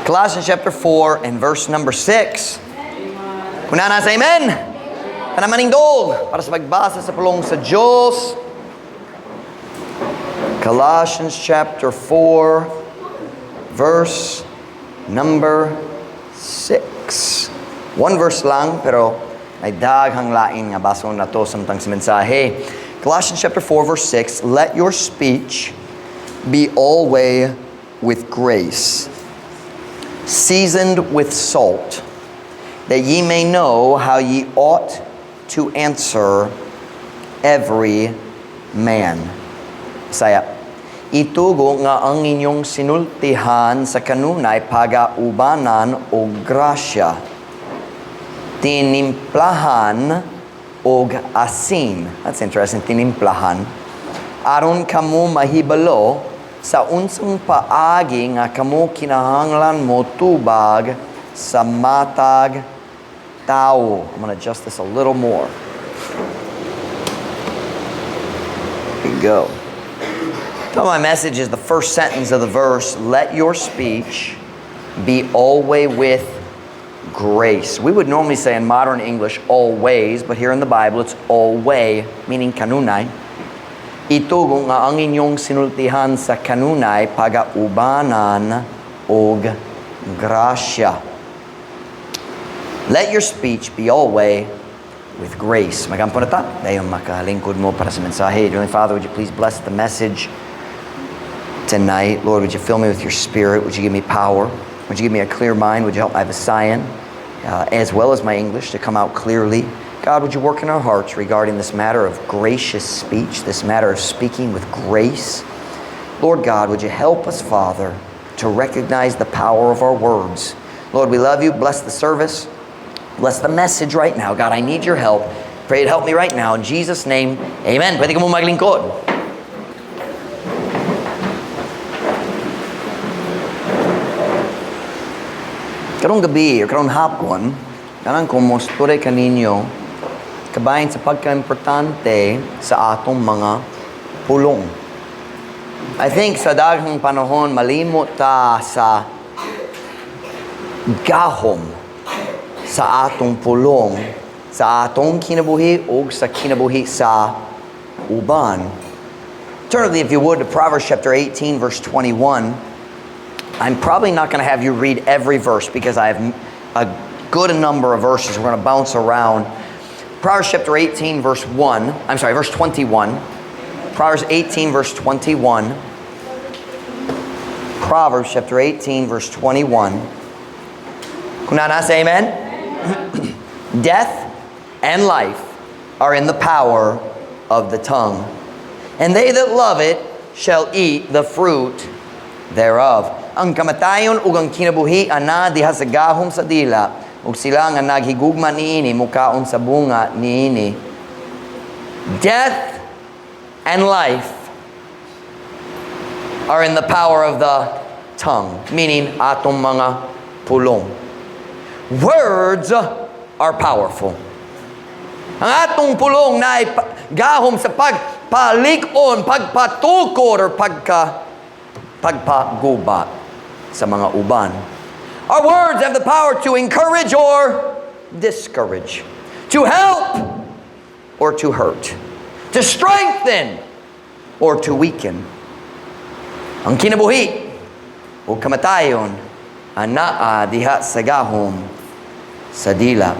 Colossians chapter 4 and verse number 6. Kung naa na, say amen. Tanang manindog para sa pagbasa sa pulong sa Diyos. Colossians chapter 4, verse number 6. One verse lang, pero may daghang lain nga basahon nato samtang sa mensahe. Colossians chapter 4, verse 6, "Let your speech be always with grace, seasoned with salt, that ye may know how ye ought to answer every man." Bisaya. Itugo nga ang inyong sinultihan sa kanunay pagaubanan og grasya, tinimplahan og asin. That's interesting, tinimplahan. Aron kamo mahibalo sa unsang paagi nga kamo kinahanglan mo tubag sa matag tao. I'm gonna adjust this a little more. Here you go. So my message is the first sentence of the verse, "Let your speech be always with grace." We would normally say in modern English "always," but here in the Bible it's "alway," meaning kanunay. Itugo nga ang inyong sinultihan sa kanunay pagaubanan og grasya. Let your speech be always with grace. Magampo na ta. Dayon makalingkod mo para sa mensahe. Dear Father, would you please bless the message tonight? Lord, would you fill me with your Spirit? Would you give me power? Would you give me a clear mind? Would you help my Visayan as well as my English to come out clearly? God, would you work in our hearts regarding this matter of gracious speech, this matter of speaking with grace? Lord God, would you help us, Father, to recognize the power of our words? Lord, we love you. Bless the service. Bless the message right now. God, I need your help. Pray it help me right now. In Jesus' name, amen. Pwede ka mo maglingkod. Karong gabi, or karong hapon, kanang ko mostorya kaninyo kabahin sa pagka-importante sa atong mga pulong. I think sa daghang panahon, malimot ta sa gahom sa atong pulong, sa atong kinabuhi o sa kinabuhi sa uban. Turn with me, if you would, to Proverbs chapter 18, verse 21. I'm probably not going to have you read every verse because I have a good number of verses. We're going to bounce around. Proverbs chapter 18, verse 1. I'm sorry, verse 21. Proverbs 18, verse 21. Proverbs chapter 18, verse 21. Kung naa na, say amen. "Death and life are in the power of the tongue, and they that love it shall eat the fruit thereof." Ang kamatayon ug ang kinabuhi ana diha sa gahom sa dila, ug sila nga naghigugma niini mukaon sa bunga niini. Death and life are in the power of the tongue, meaning atong mga pulong. Words are powerful. Ang atong pulong na gahom sa pagpalig-on, pagpatukod, or pagpaguba sa mga uban. Our words have the power to encourage or discourage, to help or to hurt, to strengthen or to weaken. Ang kinabuhi o kamatayon anaa diha sa gahom sa dila.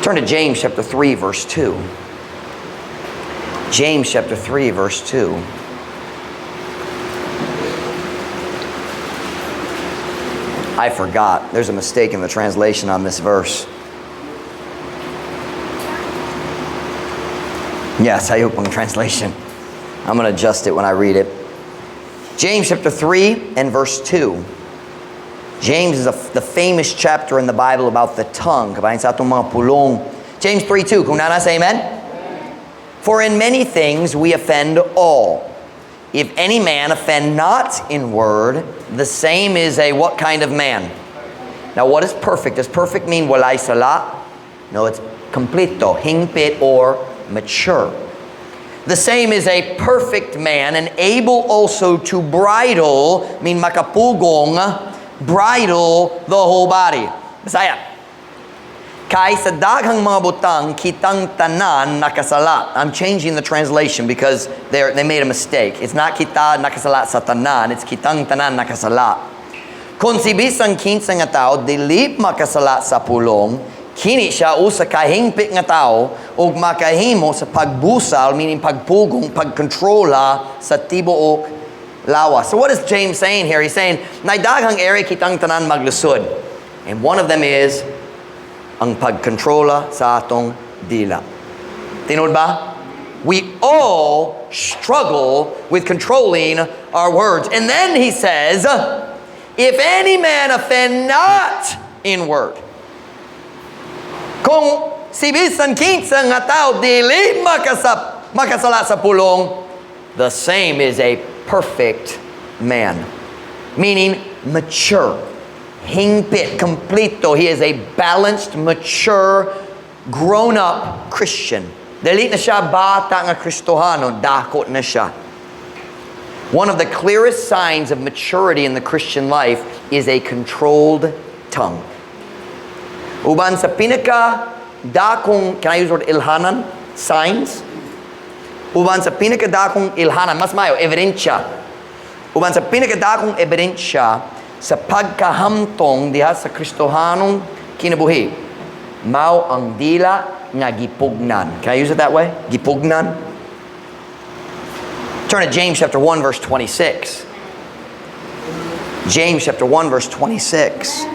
Turn to James chapter 3 verse 2. James chapter 3 verse 2. I forgot. There's a mistake in the translation on this verse. Yes, I open translation. I'm going to adjust it when I read it. James chapter 3 and verse 2. James is the famous chapter in the Bible about the tongue. Kabahin sa atong mga pulong. James 3:2. Kung naa na, say amen. "For in many things we offend all. If any man offend not in word, the same is a what kind of man?" Now, what is perfect? Does perfect mean walay sala? No, it's completo, hingpit, or mature. The same is a perfect man and able also to bridle, mean makapugong, bridle the whole body. Bisaya. Kay sa daghang mga butang, kitang tanan nakasala. I'm changing the translation because they made a mistake. It's not kita nakasala sa tanan, it's kitang tanan nakasala. Kung si bisan kinsa nga tao dili makasala sa pulong, kini siya usa ka hingpit nga tao ug makahimo sa pagbusal, meaning pagpugong, pagkontrola sa tibuok lawas. So what is James saying here? He's saying, nay daghang area kitang tanan maglusod. And one of them is ang pagkontrola sa atong dila. Tinuod ba? We all struggle with controlling our words. And then he says, "If any man offend not in word." Kung si bisan kinsa nga tao dili makasala sa pulong, the same is a perfect man. Meaning mature. Hingpit, kompleto. He is a balanced, mature, grown-up Christian. Dili na siya bata nga Kristohano, dako na siya. One of the clearest signs of maturity in the Christian life is a controlled tongue. Uban sa pinaka dakong, can I use the word ilhanan? Signs? Uban sa pinaka dakong ilhanan, mas mayo, ebidensya. Uban sa pinaka dakong ebidensya sa pagkahamtong diha sa Kristohanong kinabuhi, mao ang dila nga gipugnan. Can I use it that way? Gipugnan? Turn to James chapter 1 verse 26. James chapter 1 verse 26.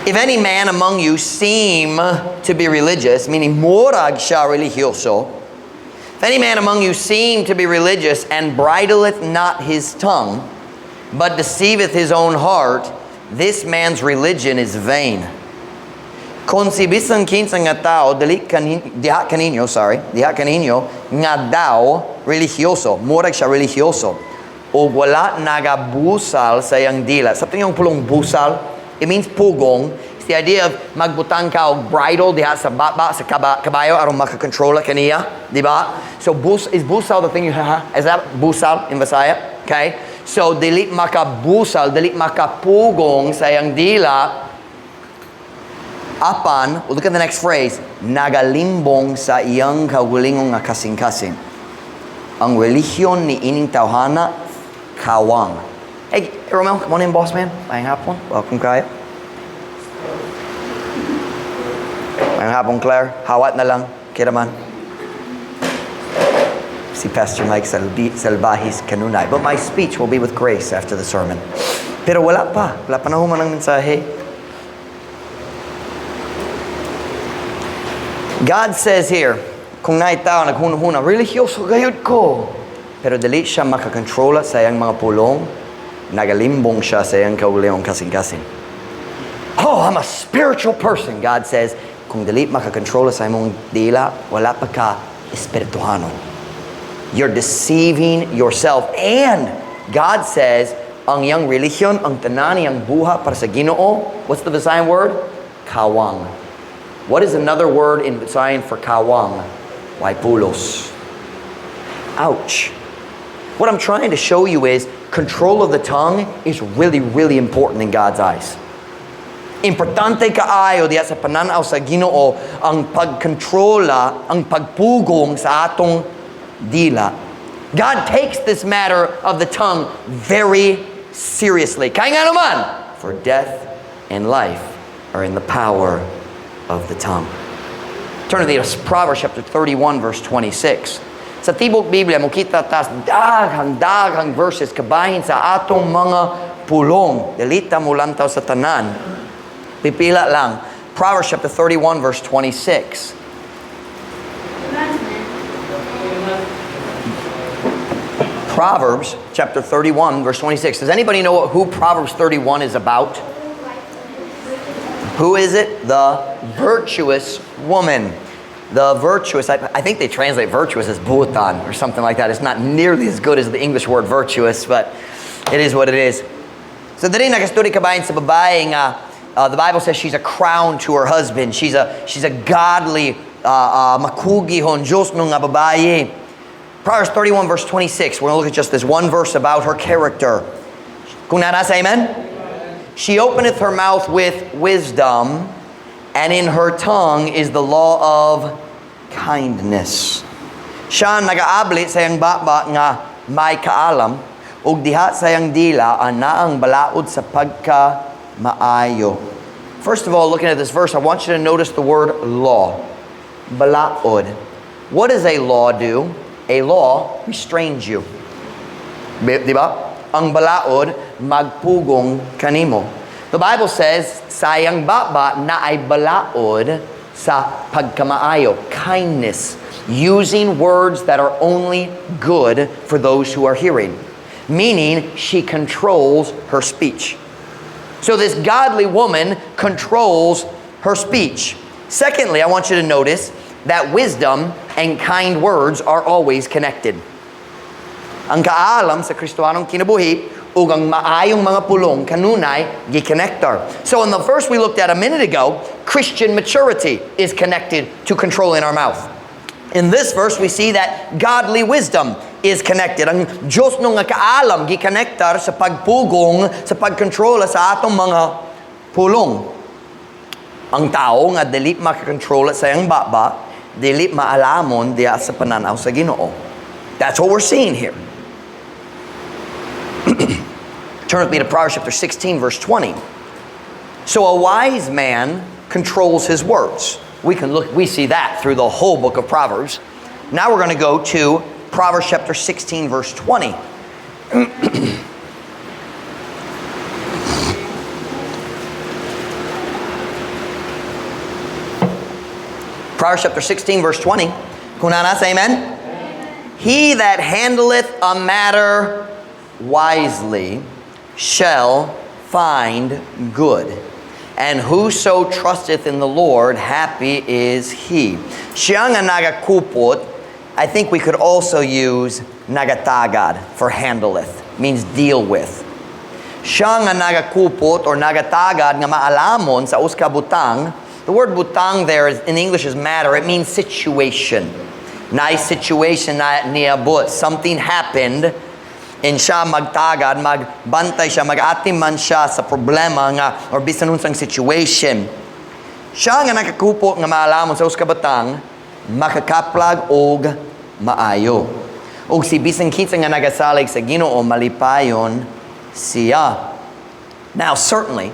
"If any man among you seem to be religious," meaning murag siya religyoso, "if any man among you seem to be religious and bridleth not his tongue, but deceiveth his own heart, this man's religion is vain." Kung si bisan kinsa nga tao dili kanin, diha kaninyo, sorry, diha kaninyo nga daw religyoso, murag siya religyoso, ug wala nagabusal sa iyang dila. Sa yung pulong busal, it means pugong. It's the idea of magbutang ka og bridle diha sa baba sa kabayo aron makakontrola kaniya, di ba? So is busal the thing you ha? Is that busal in Bisaya? Okay? So dili makabusal, dili makapugong sa iyang dila apan, well, look at the next phrase, nagalimbong sa iyang kaugalingong nga kasing-kasing. Ang relihiyon ni ining tawhana, kawang. Hey, Romel, come on in, boss man. Maayong hapon. Welcome kayo. Maayong hapon, Claire. Hawat na lang. Kiraman. Si Pastor Mike Salvahis kanunay. But my speech will be with grace after the sermon. Pero wala pa. Wala pa na human ang mensahe. God says here, kung naay tao naghuna-huna, religyoso gayud ko. Pero dili siya makakontrola sa iyang mga pulong, nagalimbong siya sa iyang kaugalingong kasing-kasing. "Oh, I'm a spiritual person." God says, kung dili makakontrola sa imong dila, wala pa ka espirituhano. You're deceiving yourself. And God says, ang iyang relihiyon, ang tanan iyang buhat para sa Ginoo, what's the Visayan word? Kawang. What is another word in Visayan for kawang? Way pulos. Ouch. What I'm trying to show you is control of the tongue is really, really important in God's eyes. Importante kaayo diya sa pananaw sa Ginoo ang pagkontrola, ang pagpugong sa atong dila. God takes this matter of the tongue very seriously. Kaya nga naman, for death and life are in the power of the tongue. Turn to the Proverbs chapter 31 verse 26. Sa tibok Biblia, mokita tas daghang daghang verses kabahin sa atong mga pulong. Dili ta molantaw sa tanan. Pipila lang. Proverbs chapter 31 verse 26. Proverbs chapter 31 verse 26. Does anybody know who Proverbs 31 is about? Who is it? The virtuous woman. The virtuous, I think they translate virtuous as buotan or something like that. It's not nearly as good as the English word virtuous, but it is what it is. So diri nagastorya kabahin sa babae nga, the Bible says she's a crown to her husband. She's a godly makugihon, Diyosnon nga babaye. Proverbs 31 verse 26. We're going to look at just this one verse about her character. Kung naa na, say amen? She openeth her mouth with wisdom, and in her tongue is the law of kindness. Siya nagaabli sa iyang baba nga may kaalam, ug diha sa iyang dila anaa ang balaod sa pagka maayo. First of all, looking at this verse, I want you to notice the word "law." Balaod. What does a law do? A law restrains you. Di ba? Ang balaod, magpugong kanimo. The Bible says, sa iyang baba naay balaod sa pagkamaayo, kindness, using words that are only good for those who are hearing. Meaning, she controls her speech. So this godly woman controls her speech. Secondly, I want you to notice that wisdom and kind words are always connected. Ang kaalam sa Kristohanong kinabuhi ug ang maayong mga pulong kanunay gi-connectar. So in the verse we looked at a minute ago, Christian maturity is connected to controlling our mouth. In this verse, we see that godly wisdom is connected. Ang Diyosnon nga kaalam gi-connectar sa pagpugong, sa pagkontrola sa atong mga pulong. Ang tao nga dili makakontrola sa iyang baba, dili maalamon diya sa pananaw sa Ginoo. That's what we're seeing here. Turn with me to Proverbs chapter 16, verse 20. So a wise man controls his words. We see that through the whole book of Proverbs. Now we're going to go to Proverbs chapter 16, verse 20. Proverbs chapter 16, verse 20. Kung naa na, say amen. He that handleth a matter wisely shall find good. And whoso trusteth in the Lord, happy is he. Siya nga nagakupot, I think we could also use nagatagad for "handleth," means "deal with." Siya nga nagakupot or nagatagad nga maalamon sa usa ka butang, the word "butang" there is, in English, is "matter." It means "situation." Nice situation na niabot. Something happened and siya magtagad, magbantay siya, mag-atiman siya sa problema nga or bisan unsang situation. Siya nga nakakupot nga maalamon sa usa ka butang, makakaplag og maayo. Og si bisan kinsa nga nagasalig sa Ginoo, malipayon siya. Now, certainly,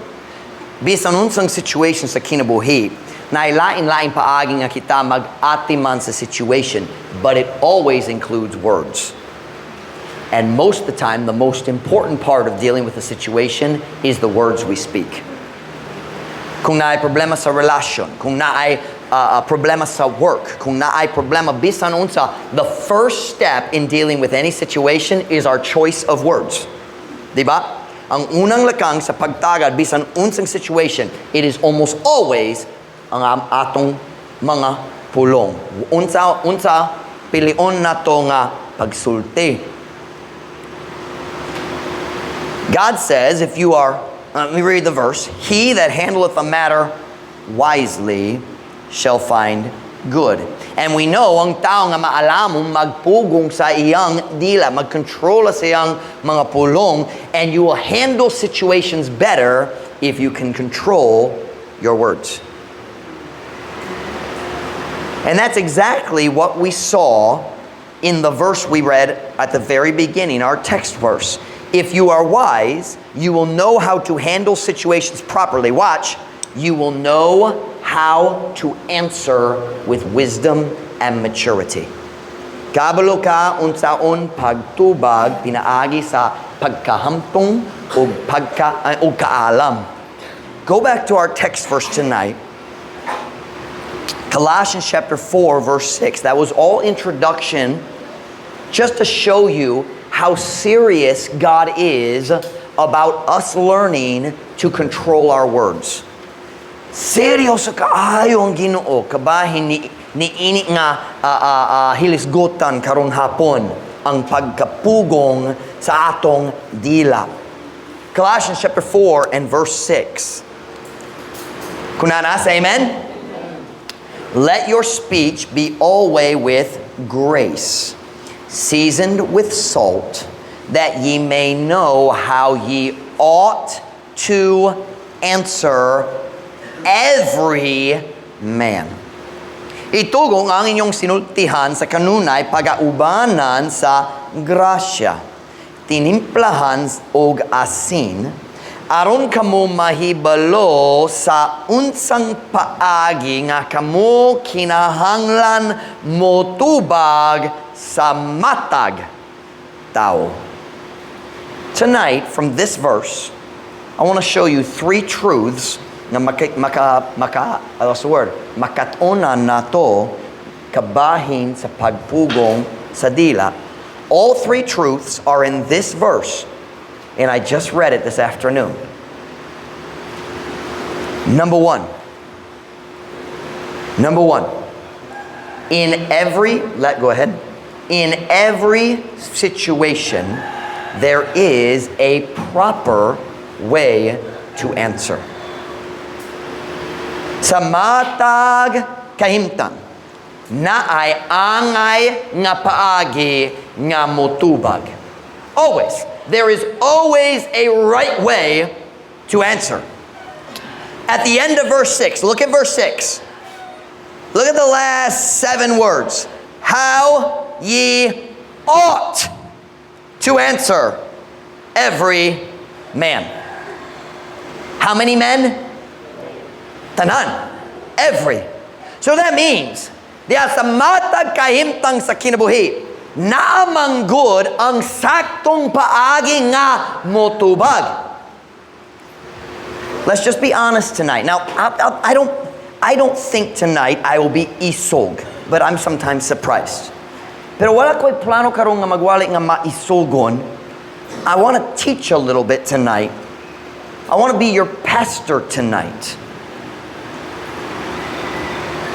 bisan unsang situation sa kinabuhi, naay lain-lain paagi nga kita mag-atiman sa situation, but it always includes words. And most of the time, the most important part of dealing with a situation is the words we speak. Kung naay problema sa relasyon, kung naay problema sa work, kung naay problema bisan unsa, the first step in dealing with any situation is our choice of words. Di ba? Ang unang lakang sa pagtagad bisan unsang situation, it is almost always ang atong mga pulong. Unsa pilion nato nga pagsulti. God says, if you are, let me read the verse, "He that handleth a matter wisely shall find good." And we know, ang tao nga maalamon magpugong sa iyang dila, magkontrola sa iyang mga pulong, and you will handle situations better if you can control your words. And that's exactly what we saw in the verse we read at the very beginning, our text verse. If you are wise, you will know how to handle situations properly. Watch, you will know how to answer with wisdom and maturity. Kabalo ka unsaon pagtubag pinaagi sa pagkahamtong o pagka o kaalam. Go back to our text verse tonight. Colossians chapter 4 verse 6. That was all introduction just to show you how serious God is about us learning to control our words. Seryoso kaayo ang Ginoo kabahin ni niini nga hilisgutan karong hapon, ang pagkapugong sa atong dila. Colossians chapter 4 and verse 6. Kung naa na, say amen. Let your speech be always with grace, seasoned with salt, that ye may know how ye ought to answer every man. Itugong ang inyong sinultihan sa kanunay pagaubanan sa grasya, tinimplahan og asin, aron kamo mahibalo sa unsang paagi nga kamo kinahanglan motubag sa matag tao. Tonight, from this verse, I want to show you three truths nga maka, maka, maka, I lost the word, makat-onan nato kabahin sa pagpugong sa dila. All three truths are in this verse, and I just read it this afternoon. Number one. Number one. In every, let go ahead. In every situation, there is a proper way to answer. Sa matag kahimtang, naay angay nga paagi nga motubag. Always. There is always a right way to answer. At the end of verse 6, look at verse 6. Look at the last seven words. How ye ought to answer every man. How many men? Tanan. Every. So that means, diya sa matag kahimtang sa kinabuhi, naa man gud ang saktong paagi nga motubag. Let's just be honest tonight. Now, I don't think tonight I will be isog, but I'm sometimes surprised. Pero wala ko'y plano karon nga magwali nga maisogon. I want to teach a little bit tonight. I want to be your pastor tonight.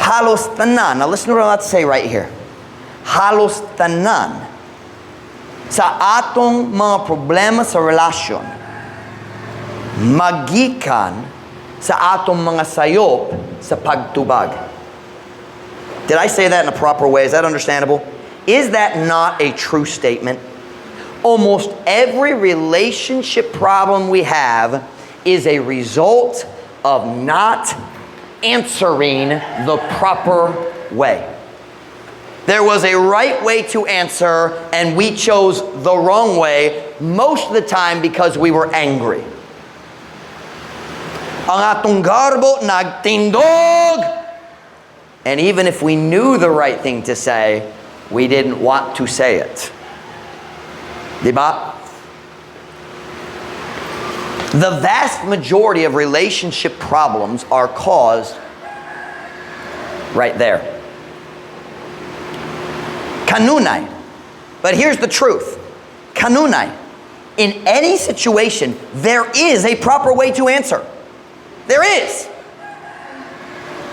Halos tanan. Now listen to what I'm about to say right here. Halos tanan sa atong mga problema sa relasyon magikan sa atong mga sayop sa pagtubag. Did I say that in a proper way? Is that understandable? Is that not a true statement? Almost every relationship problem we have is a result of not answering the proper way. There was a right way to answer, and we chose the wrong way most of the time because we were angry. Ang atong garbo nagtindog. And even if we knew the right thing to say, we didn't want to say it. Diba? The vast majority of relationship problems are caused right there. Kanunay. But here's the truth. Kanunay. In any situation, there is a proper way to answer. There is.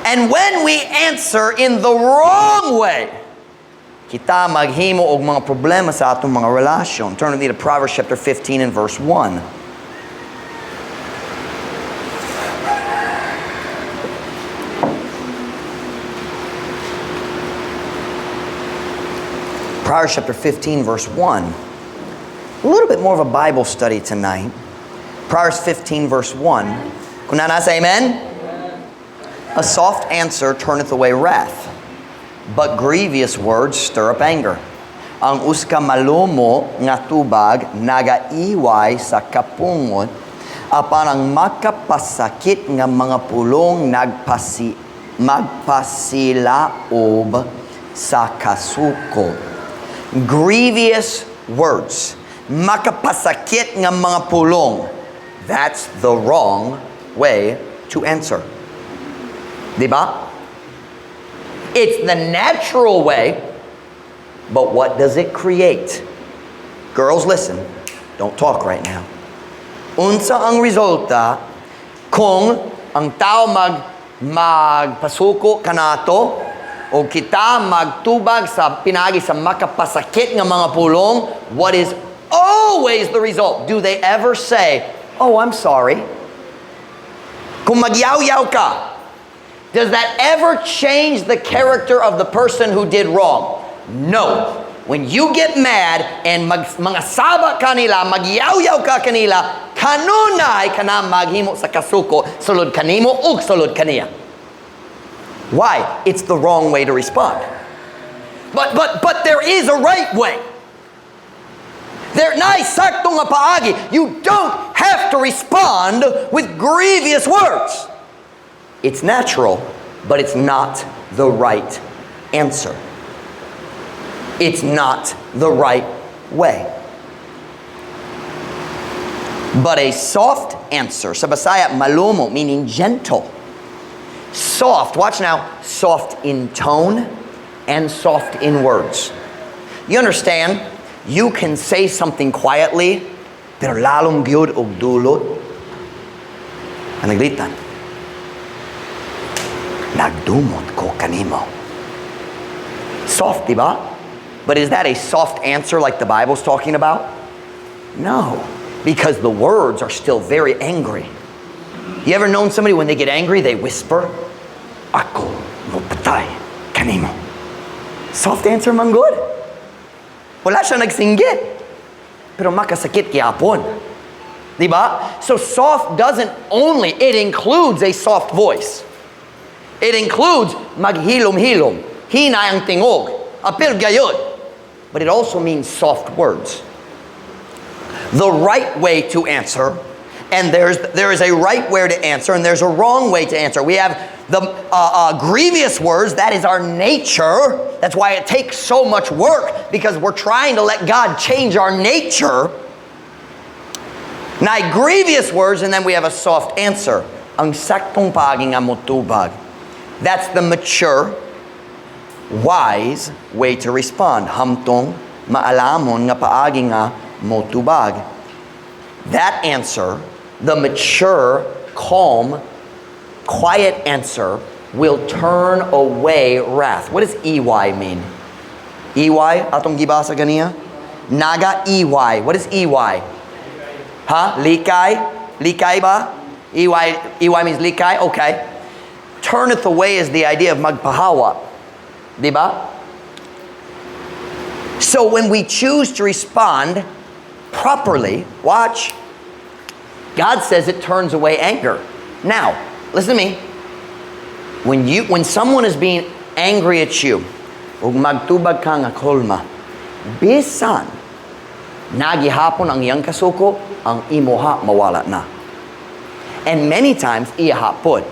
And when we answer in the wrong way, kita maghimo og mga problema sa atong mga relasyon. Turn with me to Proverbs chapter 15 and verse 1. Proverbs chapter 15, verse 1. A little bit more of a Bible study tonight. Proverbs 15, verse 1. Kung naa na, say amen? A soft answer turneth away wrath, but grievous words stir up anger. Ang usa ka malumo nga tubag nagaiway sa kapungot, apan ang makapasakit nga mga pulong magpasilaob sa kasuko. Grievous words, makapasakit nga mga pulong. That's the wrong way to answer. Diba? It's the natural way, but what does it create? Girls, listen. Don't talk right now. Unsa ang resulta kung ang tao magpasuko kanato o kita magtubag sa pinagi sa makapasakit nga mga pulong? What is always the result? Do they ever say, "Oh, I'm sorry"? Kung magyaw-yaw ka, Does that ever change the character of the person who did wrong? No. When you get mad and mga saba kanila, magyaw-yaw ka kanila, kanunay ka na maghimo sa kasuko, sulod kanimo ug sulod kaniya. Why? It's the wrong way to respond. But there is a right way. There naay sakto nga paagi. You don't have to respond with grievous words. It's natural, but it's not the right answer. It's not the right way. But a soft answer, sa Bisaya, malumo, meaning gentle. Soft, watch now, soft in tone and soft in words. You understand? You can say something quietly, pero lalom gyud og dulot. Panaglitan. Nagdumot ko kanimo. Soft, di ba? But is that a soft answer like the Bible's talking about? No, because the words are still very angry. You ever known somebody, when they get angry, they whisper, "Ako mopatay kanimo"? Soft answer man gud. Wala siya nagsinggit. Pero makasakit gyapon. Di ba? So soft doesn't only, it includes a soft voice. It includes maghilom-hilom. Hinay ang tingog. Apil gayod. But it also means soft words. The right way to answer, and there is a right way to answer, and there's a wrong way to answer. We have the grievous words, that is our nature. That's why it takes so much work, because we're trying to let God change our nature. Now, grievous words, and then we have a soft answer. Ang saktong paagi nga motubag. That's the mature, wise way to respond. Hamtong, maalamon nga paagi nga motubag. That answer, the mature, calm, quiet answer, will turn away wrath. What does EY mean? EY, atong gibasa ganiya? Naga EY. What is EY? Huh? Likay? Likay ba? EY, EY means likay? Okay. Turneth away is the idea of magpahawa. Di ba? So when we choose to respond properly, watch, God says it turns away anger. Now, listen to me. When someone is being angry at you, ug magtubag ka nga kalma, bisan naa gihapon ang iyang kasuko, ang imuha mawala na. And many times, iyaha pod.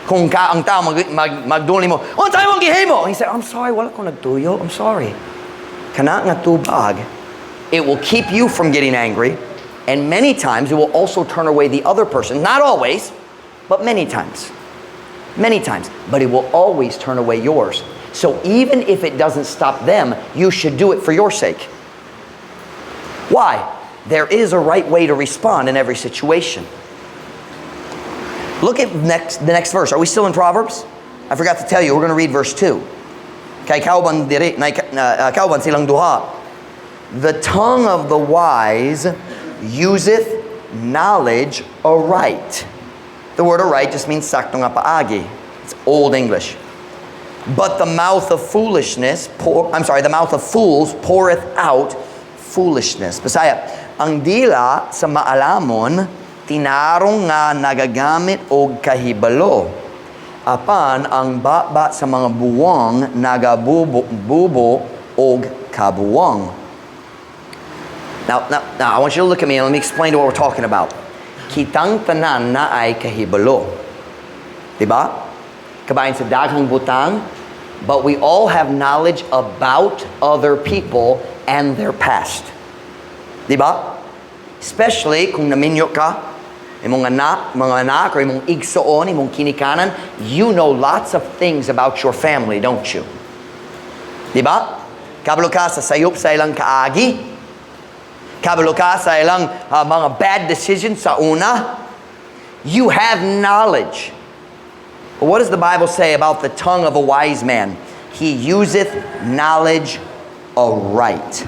Kung ka ang tao magduli mo, "Unsa imong gihimo?" He said, "I'm sorry, wala ko nagtuyo. I'm sorry." Kana nga tubag, it will keep you from getting angry, and many times it will also turn away the other person. Not always, but many times. Many times. But it will always turn away yours. So even if it doesn't stop them, you should do it for your sake. Why? There is a right way to respond in every situation. Look at the next verse. Are we still in Proverbs? I forgot to tell you, we're going to read verse 2. Kay kauban diri, kauban silang duha. The tongue of the wise useth knowledge aright. The word "aright" just means sakto nga paagi. It's Old English. But the mouth of foolishness, pour, I'm sorry, the mouth of fools poureth out foolishness. Bisaya, ang dila sa maalamon, tinarong nga nagagamit og kahibalo. Apan ang baba sa mga buwang nagabubo bubo og kabuwang. Now, I want you to look at me and let me explain to what we're talking about. Kitang tanan naay kahibalo. Diba? Kabahin sa daghang butang, but we all have knowledge about other people and their past. Diba? Especially kung naminyo ka, imong anak, mga anak, or imong igsoon, imong kinikanan, you know lots of things about your family, don't you? Diba? Kabalo ka sa sayop sa ilang kaagi. Kabalo ka sa ilang mga bad decisions sa una. You have knowledge. But what does the Bible say about the tongue of a wise man? He useth knowledge aright.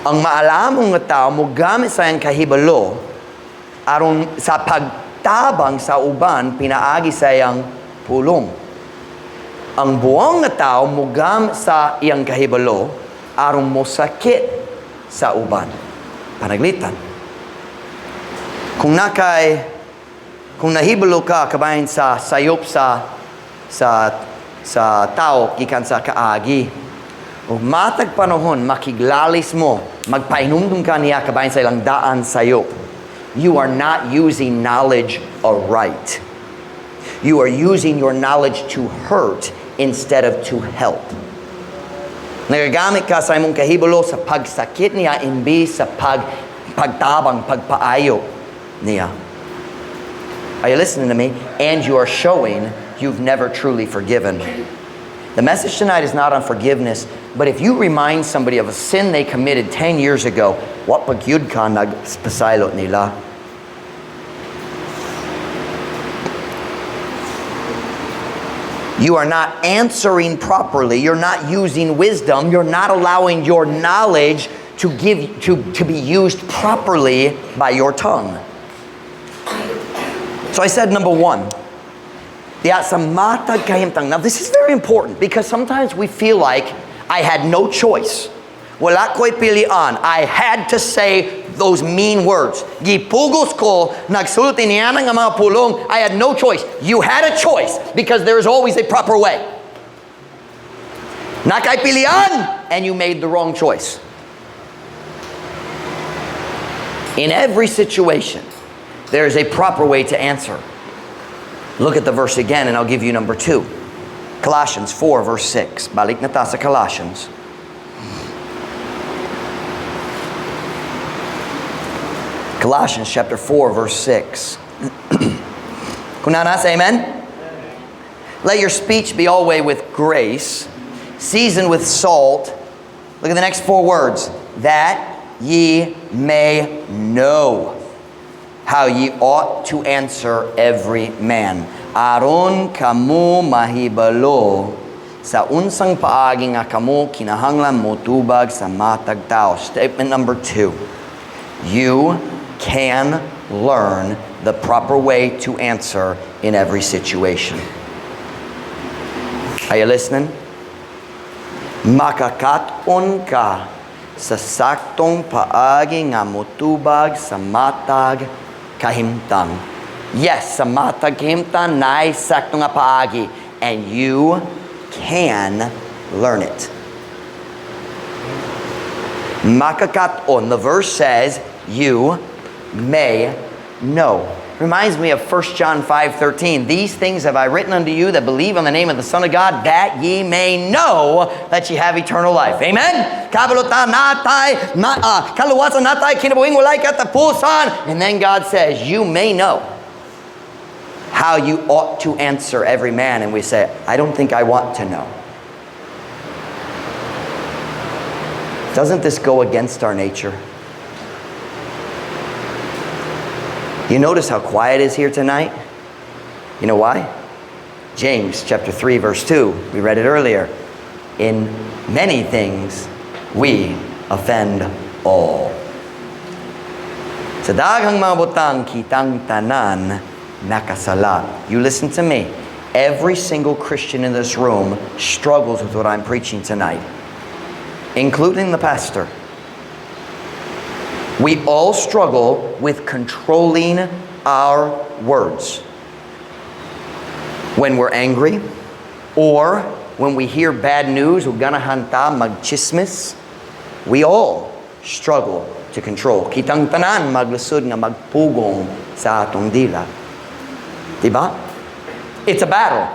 Ang maalamong nga tao mo gamit sa iyang kahibalo aron sa pag Tabang sa uban pinaagi sa iyang pulong. Ang buang nga tao mugam sa iyang kahibalo aron mosakit sa uban. Panaglitan. Kung nahibalo ka kabahin sa sayop sa tao gikan sa kaagi, ug matag panahon makiglalis mo, magpainumdum ka niya kabahin sa ilang daan sayop, you are not using knowledge aright. You are using your knowledge to hurt instead of to help. Nagagamit ka sa imong kahibalo sa pagsakit niya imbis sa pagtabang, pagpaayo niya. Are you listening to me? And you are showing you've never truly forgiven. The message tonight is not on forgiveness, but if you remind somebody of a sin they committed 10 years ago, wa pa gyud ka nagpasaylo nila. You are not answering properly. You're not using wisdom. You're not allowing your knowledge to be used properly by your tongue. So I said number one, diya sa matag kahimtang. Now this is very important because sometimes we feel like I had no choice. Wala ko'y pilian. I had to say those mean words. Gipugos ko, nagsulti niya nga mga pulong. I had no choice. You had a choice because there is always a proper way. Naa kay pilian, and you made the wrong choice. In every situation, there is a proper way to answer. Look at the verse again and I'll give you number 2. Colossians 4 verse 6. Balik na ta sa Colossians. Colossians chapter 4 verse 6. Kung naa na, say amen. Let your speech be always with grace, seasoned with salt. Look at the next 4 words. That ye may know how ye ought to answer every man. Aron kamo mahibalo sa unsang paagi nga kamo kinahanglan motubag sa matag tao. Statement number 2. You can learn the proper way to answer in every situation. Are you listening? Makakat-on ka sa saktong paagi nga motubag sa matag kahimtang. Yes, sa matag kahimtang naay sakto nga paagi, and you can learn it. Makakat-on, the verse says, you may know. Reminds me of 1 John 5:13. These things have I written unto you that believe on the name of the Son of God, that ye may know that ye have eternal life. Amen? Kabalo ta natay, na, kaluwasan natay, kinabuhing walay katapusan. And then God says, you may know how you ought to answer every man. And we say, I don't think I want to know. Doesn't this go against our nature? You notice how quiet it is here tonight? You know why? James chapter 3 verse 2, we read it earlier. In many things we offend all. Sa daghang mga butang kitang tanan nakasala. You listen to me. Every single Christian in this room struggles with what I'm preaching tonight, including the pastor. We all struggle with controlling our words. When we're angry, or when we hear bad news, ug ganahan ta magchismis, we all struggle to control. Kitang tanan maglisod nga magpugong sa atong dila. Diba? It's a battle.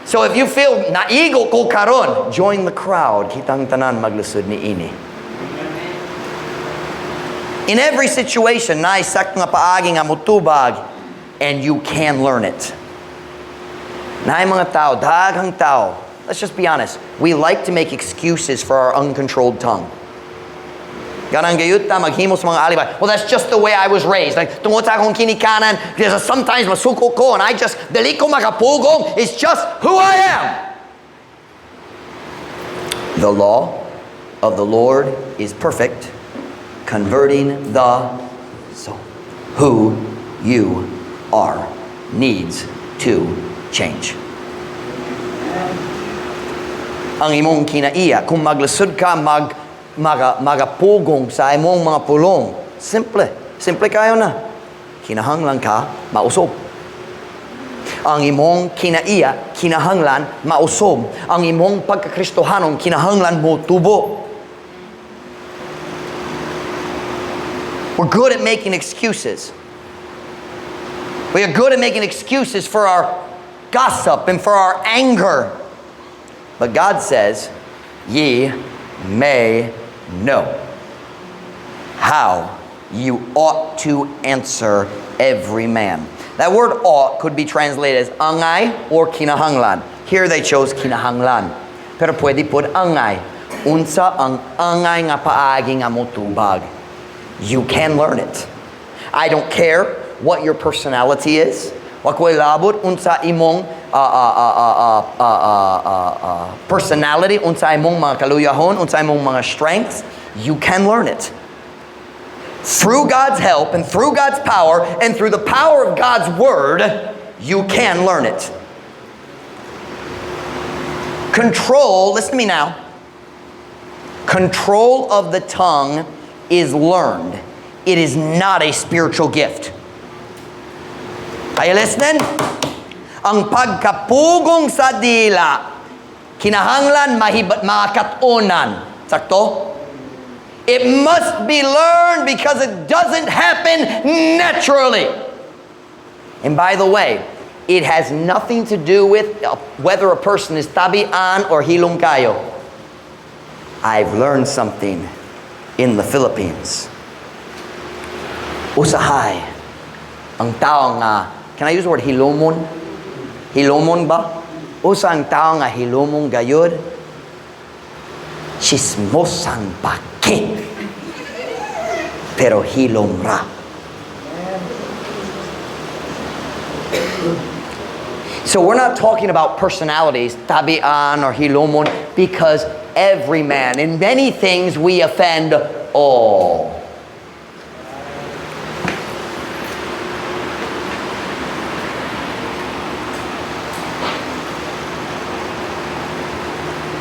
So if you feel naigo ko karon, join the crowd. Kitang tanan maglisod ni ini. In every situation, naay sakto nga paagi nga motubag, and you can learn it. Naay mga tao, daghang tao. Let's just be honest. We like to make excuses for our uncontrolled tongue. Ganang gayud ta maghimo sa mga alibay. Well, that's just the way I was raised. Like, tungod sa akong kinikanan, because sometimes masuko ko and I just, dili ko makapugong. It's just who I am. The law of the Lord is perfect, converting the soul. Who you are needs to change. Ang imong kinaiya, kung maglisod ka magapugong sa imong mga pulong, simple. Simple kayo na. Kinahanglan ka mausob. Ang imong kinaiya, kinahanglan mausob. Ang imong pagkakristohanon, kinahanglan mo tubo. We're good at making excuses. We are good at making excuses for our gossip and for our anger. But God says, "Ye may know how you ought to answer every man." That word "ought" could be translated as "angay" or "kinahanglan." Here they chose "kinahanglan." Pero pwede pod "angay." Unsa ang angay nga paagi nga motubag? You can learn it. I don't care what your personality is. Wa ko'y labot unsa imong personality, unsa imong mga kaluyahon, unsa imong mga strengths. You can learn it. Through God's help and through God's power and through the power of God's word, you can learn it. Control, listen to me now. Control of the tongue is learned. It is not a spiritual gift. Are you listening? Ang pagkapugong sa dila, kinahanglan mahibat makatunan. Sakto? It must be learned because it doesn't happen naturally. And by the way, it has nothing to do with whether a person is tabian or hilom kayo. I've learned something in the Philippines. Usahay, ang tao nga, can I use the word "hilomon"? Hilomon ba? Usa ang tao nga hilomon gayud, chismosang baki. Pero hilom ra. So we're not talking about personalities, tabian or hilomon, because every man, in many things we offend all.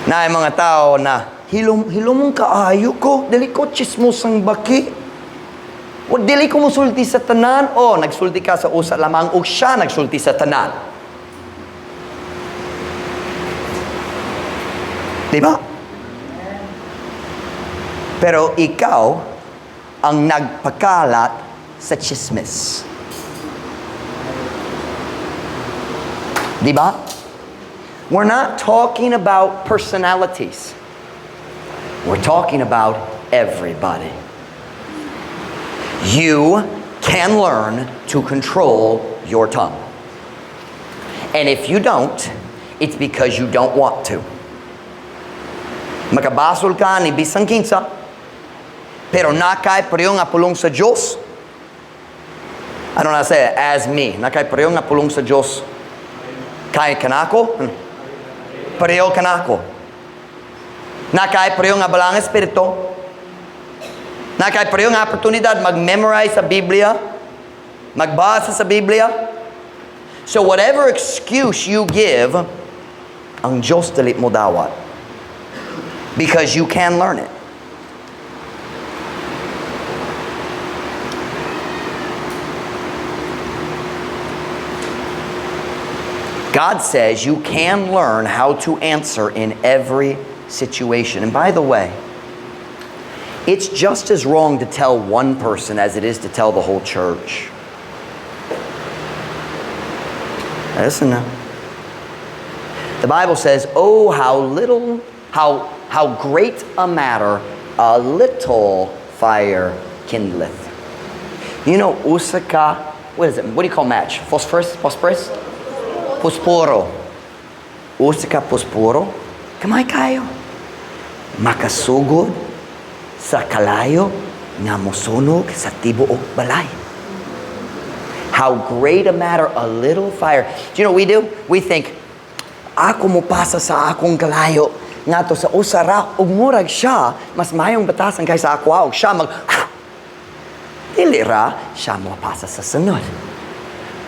Naay mga tao na hilom hilomon kaayo ko, dili ko chismosang baki. O dili ko musulti sa tanan, o nagsulti ka sa usa lamang ug siya nagsulti sa tanan. Di ba? Pero ikaw ang nagpakalat sa chismis. Di ba? We're not talking about personalities. We're talking about everybody. You can learn to control your tongue. And if you don't, it's because you don't want to. Makabasol ka ni bisan kinsa, pero naa kay pareho nga pulong sa Diyos. I don't know how to say it, as me. Naa kay pareho nga pulong sa Diyos. Kay kanako? Pareho kanako. Naa kay pareho nga Balaang Espiritu. Naa kay pareho nga oportunidad mag-memorize sa Biblia, magbasa sa Biblia. So whatever excuse you give, ang Diyos dili mo dawat. Because you can learn it. God says you can learn how to answer in every situation. And by the way, it's just as wrong to tell one person as it is to tell the whole church. Listen now. The Bible says, "Oh, how little, how great a matter a little fire kindleth." Usa ka, what is it? What do you call match? Phosphorus? Phosphorus? Posporo. Usa ka posporo, kamay kayo. Makasugod sa kalayo nga mosunog sa tibuok balay. How great a matter a little fire. Do you know what we do? We think, ako mo pasa sa akong kalayo ngadto sa usa ra ug murag siya mas mayong batasan kaysa ako ug siya mag dili ra siya mo pasa sa sunod.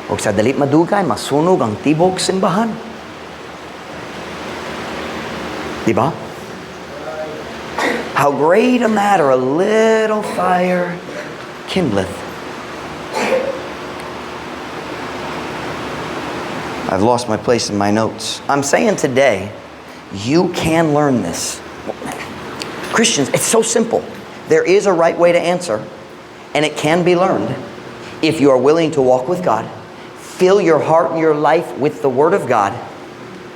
Ug sa dali madugay, masunog ang tibok simbahan. Di ba? How great a matter a little fire kindleth. I've lost my place in my notes. I'm saying today, you can learn this. Christians, it's so simple. There is a right way to answer, and it can be learned if you are willing to walk with God, fill your heart and your life with the Word of God.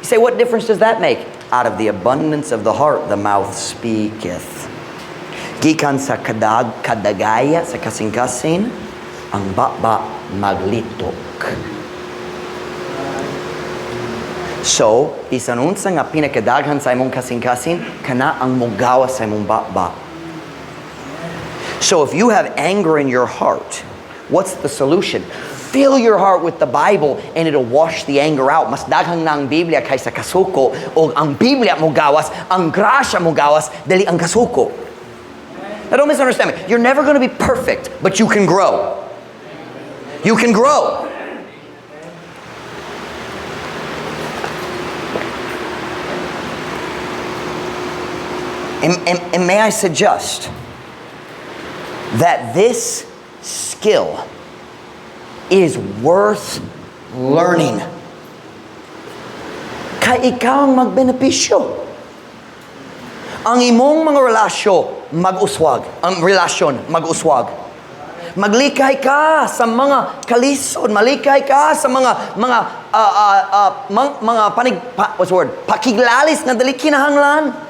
You say, "What difference does that make?" Out of the abundance of the heart, the mouth speaketh. Gikan sa kadagaya sa kasing-kasing, ang baba maglitok. So, bisan unsa nga pinakadaghan sa imong kasing-kasing, kana ang mogawas sa imong baba. So if you have anger in your heart, what's the solution? Fill your heart with the Bible and it'll wash the anger out. Mas daghang na ang Biblia kaysa kasuko o ang Biblia mo gawas, ang grasya mo gawas, dili ang kasuko. Now, don't misunderstand me. You're never going to be perfect, but you can grow. You can grow. And may I suggest that this skill is worth learning? Kay ikaw ang magbenepisyo. Ang imong mga relasyon mag-uswag. Ang relasyon mag-uswag. Maglikay ka sa mga kalisod, malikay ka sa mga panig pa, what's the word? Pakiglalis nga dili kinahanglan.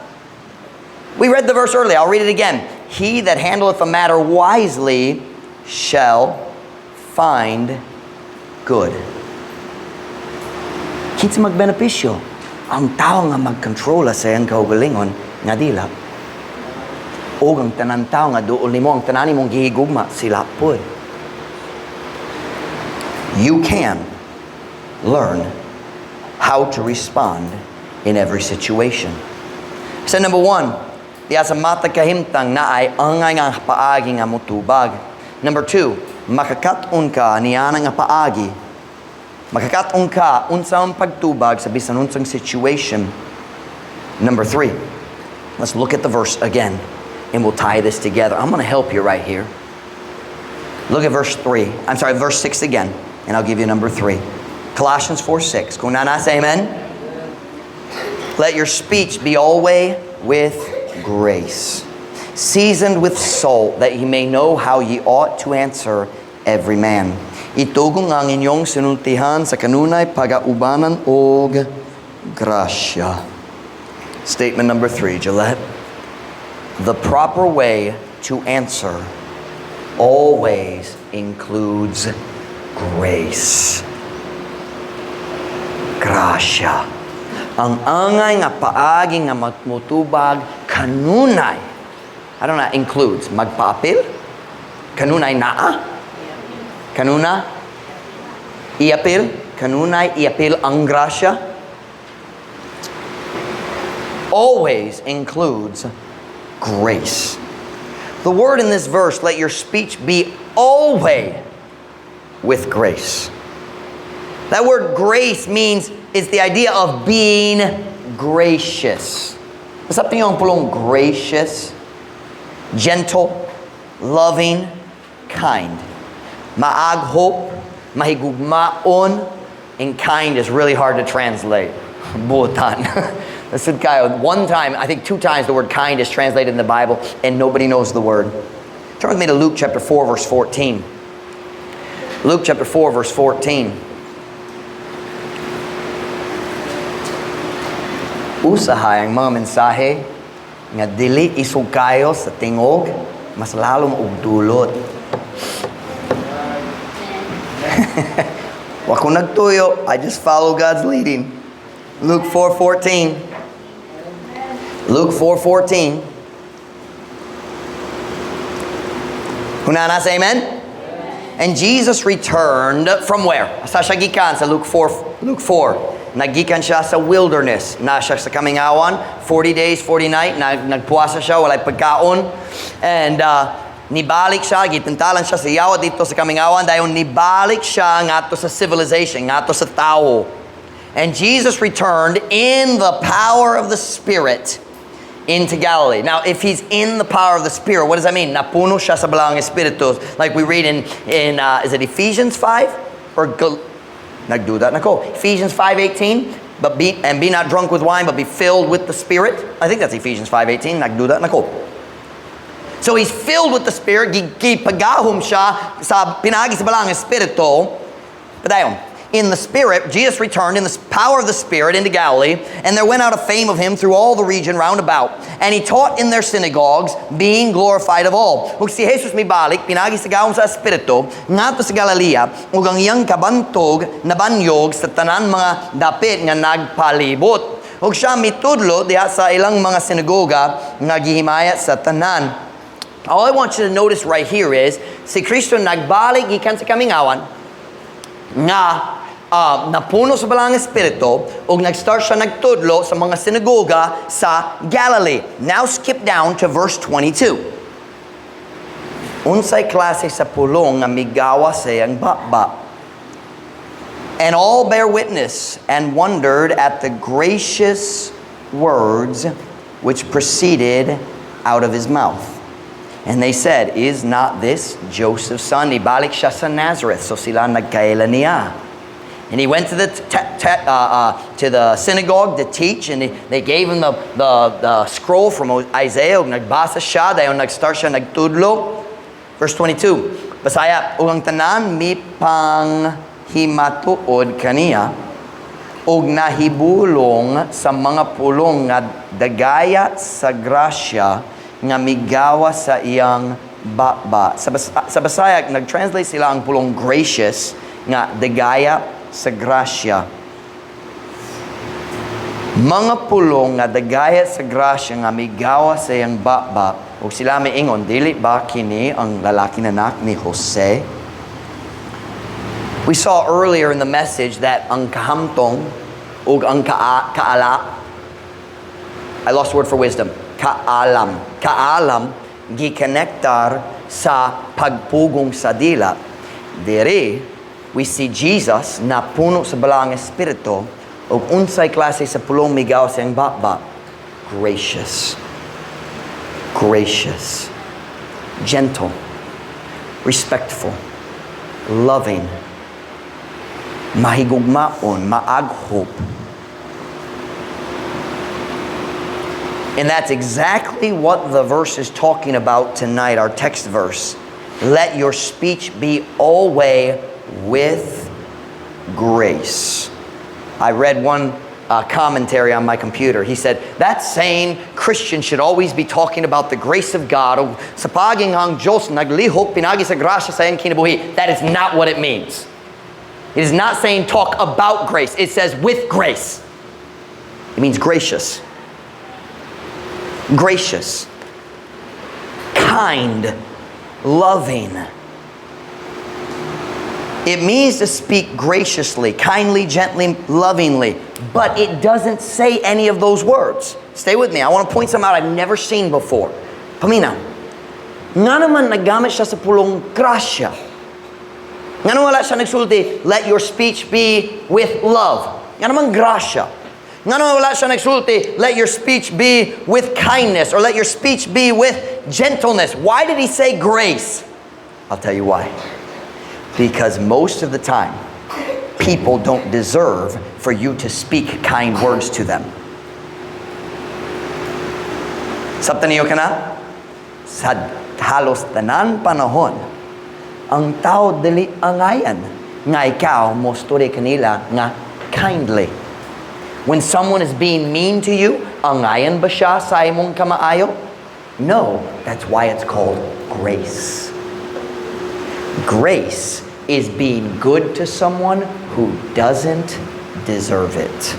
We read the verse earlier. I'll read it again. "He that handleth a matter wisely shall find good." Kinsa magbenepisyo? Ang tao nga magkontrola sa iyang kaugalingon nga dila. O ang tanan tao nga duol nimo, ang tanan nimong gihigugma, sila pod. You can learn how to respond in every situation. So number one, diya sa matag kahimtang naay angay nga paagi nga motubag. Number two, makakat-on ka niana nga paagi. Makakat-on ka unsa ang pagtubag sa bisan unsang situation. Number three, let's look at the verse again and we'll tie this together. I'm going to help you right here. Look at verse 3. I'm sorry, verse 6 again, and I'll give you number 3. Colossians 4:6. Kung naa na, say amen. "Let your speech be always with grace, seasoned with salt, that ye may know how ye ought to answer every man." Itugong ang inyong sinultihan sa kanunay pagaubanan og grasya. Statement number three, Gillette. The proper way to answer always includes grace. Grasya. Ang angay nga paagi nga mutubag kanunay. I don't know, includes magpaapil, kanunay naa, kanuna, iapil, kanunay iapil ang grasya. Always includes grace. The word in this verse, "let your speech be always with grace." That word "grace" means it's the idea of being gracious. Basta yung pulong gracious, gentle, loving, kind. Maaghop, mahigugmaon, and kind is really hard to translate. Buotan. Listen, kaayo, one time, I think two times the word "kind" is translated in the Bible, and nobody knows the word. Turn with me to Luke chapter 4, verse 14. Luke chapter 4, verse 14. Usahay ang mga mensahe nga dili isog kayo sa tingog, mas lalong og dulot. Wa ko nagtuyo, I just follow God's leading. Luke 4:14. Luke 4:14. Kung naa na, say amen? And Jesus returned from where? Asa siya gikan? Sa Luke 4. Luke 4. Naggikan siya sa wilderness. Na siya sa kamingawan, 40 days, 40 night. Nagpuasa siya, walay pagkaon. And Nibalik siya, gitintalan siya sa yawa didto sa kamingawan, dayon nibalik siya ngadto sa civilization, ngadto sa tao. And Jesus returned in the power of the Spirit into Galilee. Now, if he's in the power of the Spirit, what does that mean? Napuno siya sa Balaang Espiritu. Like we read in, is it Ephesians 5? Or nagduda na ko. Ephesians 5:18, "But be not drunk with wine, but be filled with the Spirit." I think that's Ephesians 5:18. Nagduda na ko. So he's filled with the Spirit. Gipagahom siya sa pinaagi sa Balaang Espiritu. Padayon. In the Spirit, Jesus returned in the power of the Spirit into Galilee, and there went out a fame of him through all the region round about. And he taught in their synagogues, being glorified of all. Ug si Jesus mibalik, pinaagi sa gahom sa Espiritu, ngadto sa Galilea, ug ang iyang kabantog nabanyog sa tanan mga dapit nga nagpalibot. Ug siya mitudlo diha sa ilang mga sinagoga nga gihimaya sa tanan. All I want you to notice right here is, si Kristo nagbalik gikan sa kamingawan, nga napuno sa Balaang Espiritu ug nag-start siya nagtudlo sa mga sinagoga sa Galilee. Now skip down to verse 22. Unsay klase sa pulong nga migawas sa iyang baba? And all bear witness and wondered at the gracious words which proceeded out of his mouth. And they said, "Is not this Joseph's son?" Ibalik siya sa Nazareth. So sila nagkaila niya. And he went to the synagogue to teach, and they gave him the scroll from Isaiah. Ug nagbasa siya, dayon nag-start siya nagtudlo. Verse 22, Bisaya, "Ug ang tanan mipanghimatuod kaniya, ug nahibulong sa mga pulong nga dagayat sa grasya nga migawas sa iyang baba." Sa Bisaya, nag-translate sila ang pulong "gracious" nga dagaya sa grasya. Mga pulong nga dagayat sa grasya nga migawas sa iyang baba, ug sila miingon, "Dili ba kini ang lalaki na anak ni Jose?" We saw earlier in the message that ang kahamtong ug ang kaala, I lost the word for wisdom, kaalam. Kaalam gikonektar sa pagpugong sa dila. Diri, we see Jesus na puno sa Balaang Espiritu ug unsay klase sa pulong migawas sa iyang baba? Gracious. Gracious. Gentle. Respectful. Loving. Mahigugmaon, maaghop. And that's exactly what the verse is talking about tonight, our text verse. Let your speech be always with grace. I read one commentary on my computer. He said, "That's saying Christians should always be talking about the grace of God. O sa paging ang Diyos naglihok, pinaagi sa grasya sa iyang kinabuhi." That is not what it means. It is not saying talk about grace. It says with grace. It means gracious. Gracious. Kind. Loving. It means to speak graciously, kindly, gently, lovingly, but it doesn't say any of those words. Stay with me. I want to point some out I've never seen before. Paminaw. Nga naman naggamit siya sa pulong grasya? Nga naman wala siya nagsulti, "Let your speech be with love"? Nga naman grasya? Nga naman wala siya nagsulti, "Let your speech be with kindness," or "Let your speech be with gentleness"? Why did he say grace? I'll tell you why. Because most of the time, people don't deserve for you to speak kind words to them. Sabtan niyo kana? Sa halos tanan panahon, ang tao dili angayan nga ikaw mostorya kanila nga kindly. When someone is being mean to you, angayan ba siya sa imong kamaayo? No, that's why it's called grace. Grace is being good to someone who doesn't deserve it.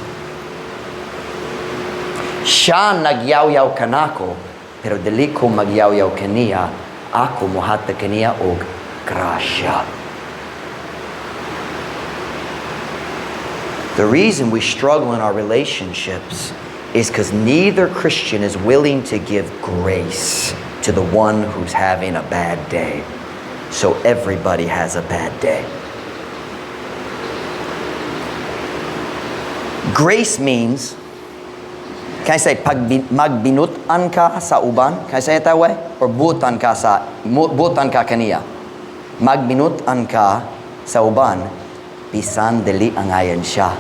Siya nagyawyaw kanako, pero dili ko magyawyaw kaniya, ako muhatag kaniya og grasya. The reason we struggle in our relationships is because neither Christian is willing to give grace. to the one who's having a bad day. So everybody has a bad day. Grace means, can I say, pag magbinut-an ka sa uban? Can I say it that way? Or buotan ka kaniya? Magbinut-an ka sa uban, bisan dili angayan siya.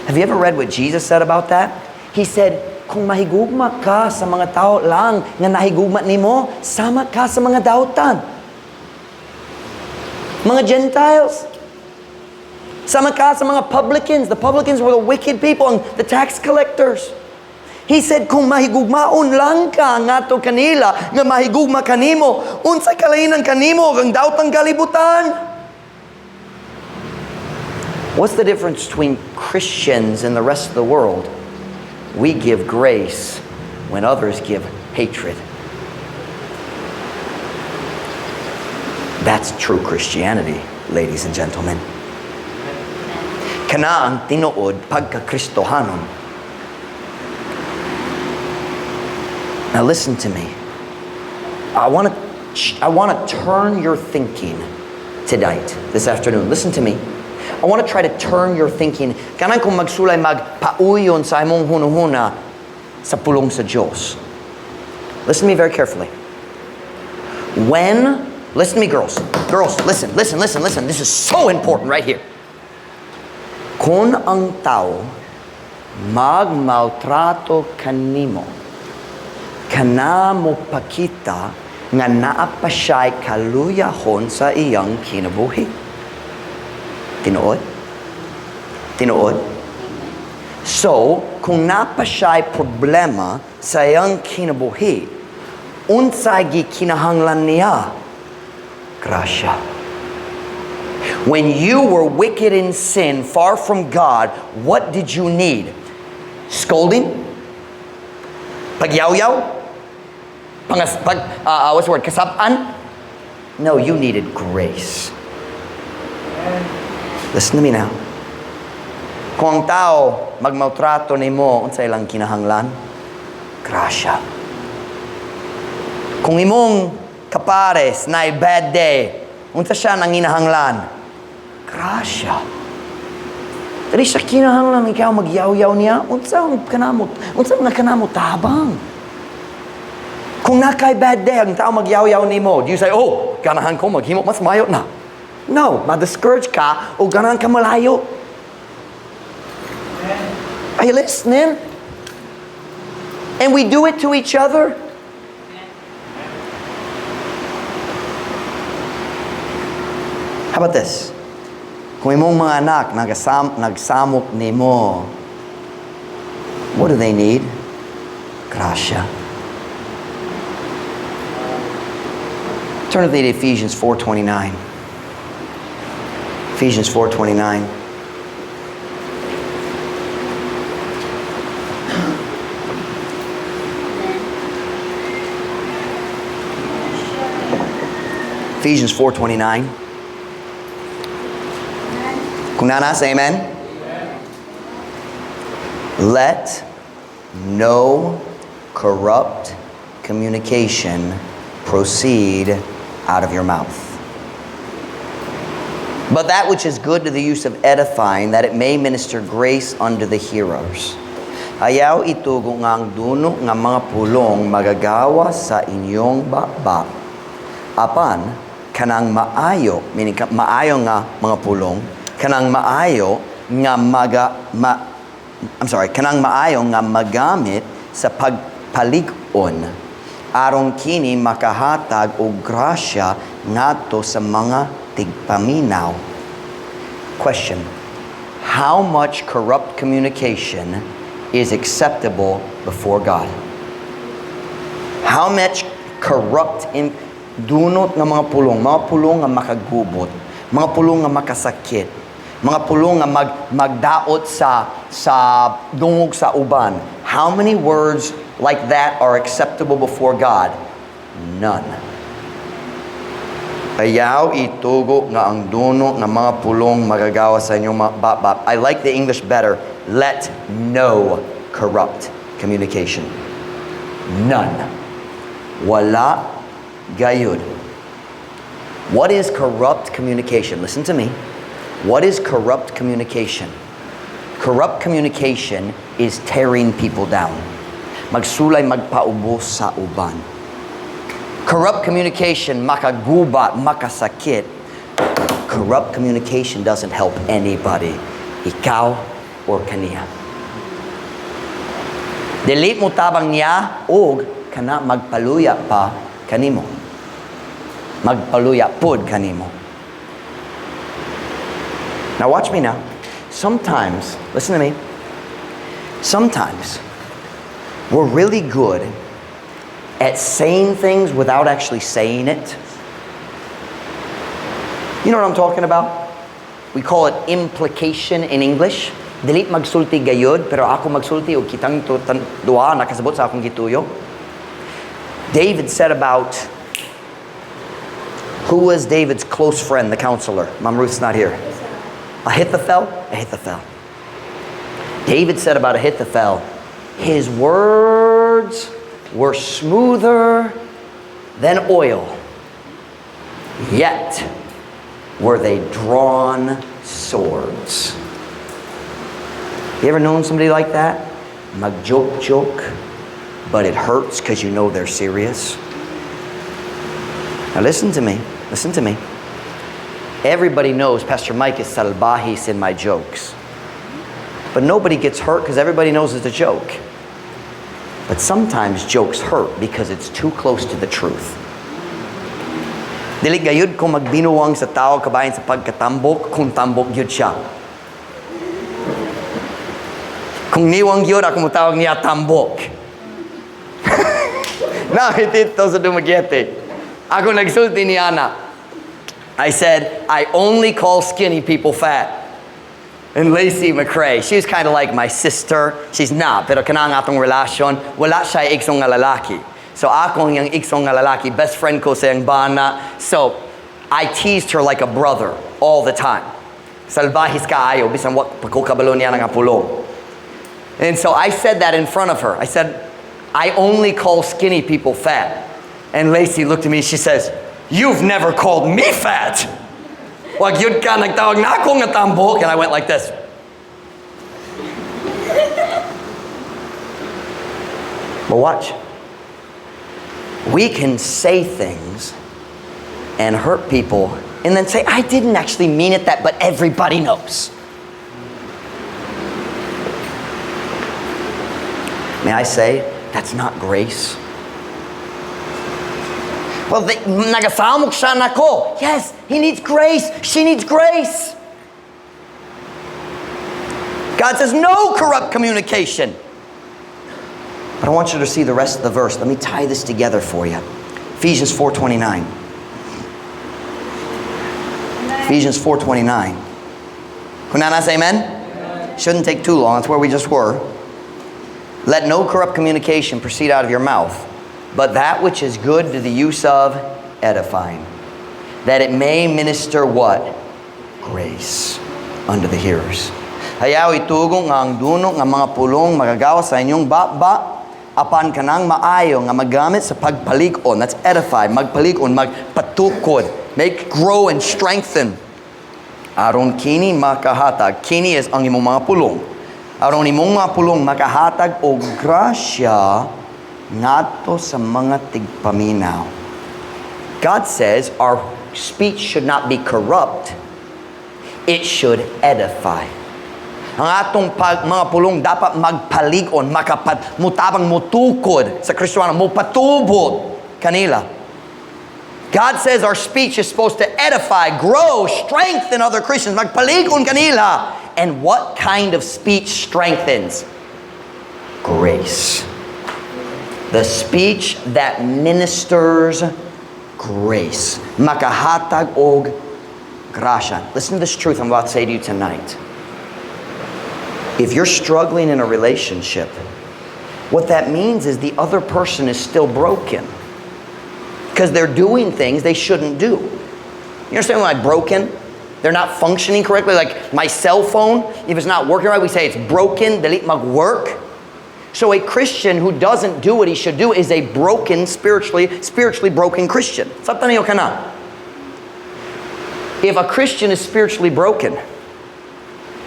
Have you ever read what Jesus said about that? He said, "Kung mahigugma ka sa mga tao lang nga nahigugma nimo, sama ka sa mga dautan. Mga Gentiles. Sama ka sa mga publicans." The publicans were the wicked people and the tax collectors. He said, "Kung mahigugmaon lang ka ngadto kanila, nga mahigugma kanimo, unsa kalainan kanimo ang daotang kalibutan?" What's the difference between Christians and the rest of the world? We give grace when others give hatred. That's true Christianity, ladies and gentlemen. Kana ang tinuod pagka-Kristohanon. Now listen to me. I want to turn your thinking tonight, this afternoon. Listen to me. I want to try to turn your thinking. Kanang kung magsulay magpauyon sa imong hunuhuna sa pulong sa Diyos. Listen to me very carefully. Listen to me, girls. Girls, listen, listen, listen, listen. This is so important right here. Kung ang tao magmaltrato kanimo, kana mo pakita nga naa pa siya'y kaluyahon sa iyang kinabuhi. Tinuod? Tinuod? So, kung naa pa siya'y problema sa iyang kinabuhi, unsay gikinahanglan niya? Grasya. When you were wicked in sin, far from God, what did you need? Scolding? Pagyawyaw? Pangas, pag, what's the word? Kasab-an? No, you needed grace. Listen to me now. Kung ang tao magmaltrato nimo, unsa ilang kinahanglan? Grasya. Kung imong kapares na bad day, unsa siya nanginahanglan? Grasya. Dili siya kinahanglan ikaw magyaw-yaw niya, unsa ang kanamo, unsa nga kanamo tabang? Kung naa kay bad day, ang tao magyaw-yaw nimo, do you say, "Oh, ganahan ko maghimo mas mayo na"? No, ma-discourage ka o ganahan ka malayo. Are you listening? And we do it to each other. How about this? Kung imong mga anak nagsamok nimo, what do they need? Grasya. Turn with me to Ephesians 4:29. Ephesians 4:29. Ephesians 4:29. Kung naa na, say amen. Let no corrupt communication proceed out of your mouth, but that which is good to the use of edifying, that it may minister grace unto the hearers. Ayaw itugo nga ang dunot nga mga pulong magagawa sa inyong baba. Apan, kanang maayo, meaning maayo nga mga pulong, kanang maayo nga maga, ma, I'm sorry, kanang maayo nga magamit sa pagpalig-on aron kini makahatag og grasya ngadto sa mga tigpaminaw. Question: How much corrupt communication is acceptable before God? How much corrupt in dunot nga mga pulong nga makagubot, mga pulong nga makasakit, mga pulong nga magdaot sa dungog sa uban? How many words like that are acceptable before God? None. Ayaw itugo nga ang dunot nga mga pulong magagawa sa inyong mga baba. I like the English better. Let no corrupt communication. None. Wala gayud. What is corrupt communication? Listen to me. What is corrupt communication? Corrupt communication is tearing people down. Magsulay, magpaubos sa uban. Corrupt communication, makagubat, makasakit. Corrupt communication doesn't help anybody. Ikaw or kaniya. Dili mo tabang niya og kana magpaluya pa kanimo. Magpaluya pud kanimo. Now watch me now. Sometimes, listen to me. Sometimes we're really good at saying things without actually saying it. You know what I'm talking about? We call it implication in English. Dili magsulti gayud, pero ako magsulti og kitang duha nakasabot sa akong gituyo. David said about, who was David's close friend, the counselor? Mom Ruth's not here. Ahithophel? Ahithophel. David said about Ahithophel, his words were smoother than oil, yet were they drawn swords. You ever known somebody like that? Mag-joke joke, but it hurts because you know they're serious. Now listen to me. Listen to me. Everybody knows Pastor Mike is salbahis in my jokes. But nobody gets hurt because everybody knows it's a joke. But sometimes jokes hurt because it's too close to the truth. Dili gayud ko magbinuwang sa tao kabahin sa pagkatambok kung tambok gyud siya. Kung niwang gyud ako motawag niya tambok. Na dito sa Dumaguete. Ako nagsulti ni ana. I said, "I only call skinny people fat." And Lacey McRae, she's kind of like my sister. She's not, pero kanang atong relasyon, wala siya igsoon nga lalaki. So ako ang iyang igsoon nga lalaki, best friend ko sa iyang bana. So I teased her like a brother all the time. Salbahis kaayo, bisan wa pa ko kabalo niya nga pulong. And so I said that in front of her. I said, "I only call skinny people fat." And Lacey looked at me, she says, "You've never called me fat. Wa gyud ka nagtawag nako nga tambok." And I went like this. But watch. We can say things and hurt people and then say, "I didn't actually mean it that," but everybody knows. May I say, that's not grace. Well, nagasamok siya nako. Yes, he needs grace. She needs grace. God says no corrupt communication. But I want you to see the rest of the verse. Let me tie this together for you. Ephesians 4:29. Ephesians 4:29. Kunana say amen? Amen? Shouldn't take too long. That's where we just were. Let no corrupt communication proceed out of your mouth, but that which is good to the use of edifying, that it may minister what? Grace unto the hearers. Ayaw itugo nga ang duno nga mga pulong magagawas sa inyong baba, apan kanang maayo nga magamit sa pagpalig-on. That's edify, magpalig-on, magpatukod, make grow and strengthen. Aron kini makahatag. Kini is ang imong mga pulong. Aron imong mga pulong makahatag og grasya ngadto sa mga tigpaminaw. God says our speech should not be corrupt. It should edify. Ang atong mga pulong dapat magpalig-on, makapat, mutabang, mutukod sa Kristiyano, mupatubod kanila. God says our speech is supposed to edify, grow, strengthen other Christians, magpalig-on kanila. And what kind of speech strengthens? Grace. The speech that ministers grace. Makahatag og grasya. Listen to this truth I'm about to say to you tonight. If you're struggling in a relationship, what that means is the other person is still broken because they're doing things they shouldn't do. You understand why broken? They're not functioning correctly. Like my cell phone, if it's not working right, we say it's broken, dili mag-work. So a Christian who doesn't do what he should do is a broken, spiritually broken Christian. Sabtan ninyo kana. If a Christian is spiritually broken,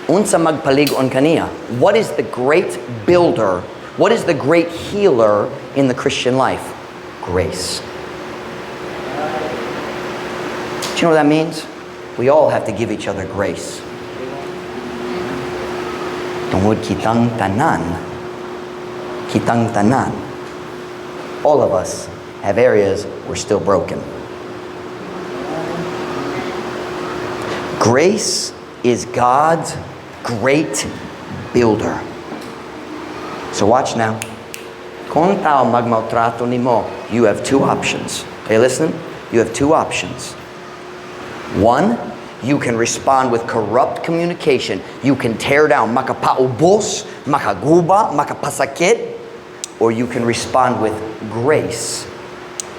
unsa magpalig-on kaniya? What is the great builder? What is the great healer in the Christian life? Grace. Do you know what that means? We all have to give each other grace. Tungod kitang tanan, all of us have areas we're still broken. Grace is God's great builder. So watch now. Kung tao magmaltrato nimo, you have two options. Are you listening? You have two options. One, you can respond with corrupt communication. You can tear down, makapaubos, makaguba, makapasakit. Or you can respond with grace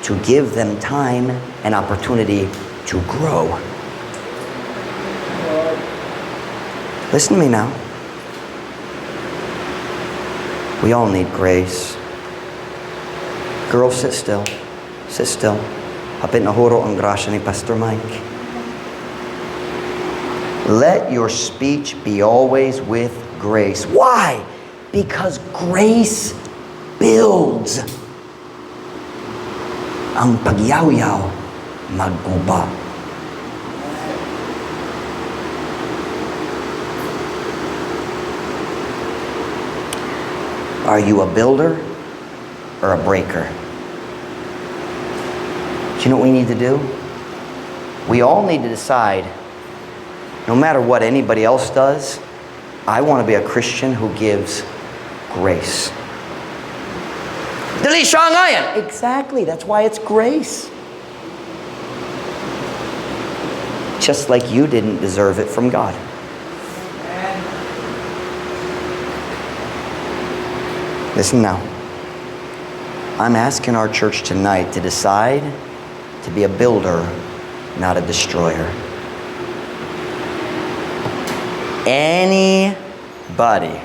to give them time and opportunity to grow. Listen to me now. We all need grace. Girl, sit still. Sit still. Hapit na huro ang grasya ni Pastor Mike. Let your speech be always with grace. Why? Because grace builds. Ang pagyaw-yaw, magguba. Are you a builder or a breaker? Do you know what we need to do? We all need to decide, no matter what anybody else does, I want to be a Christian who gives grace. Dili siya angayan. Exactly, that's why it's grace. Just like you didn't deserve it from God. Listen now. I'm asking our church tonight to decide to be a builder, not a destroyer. Anybody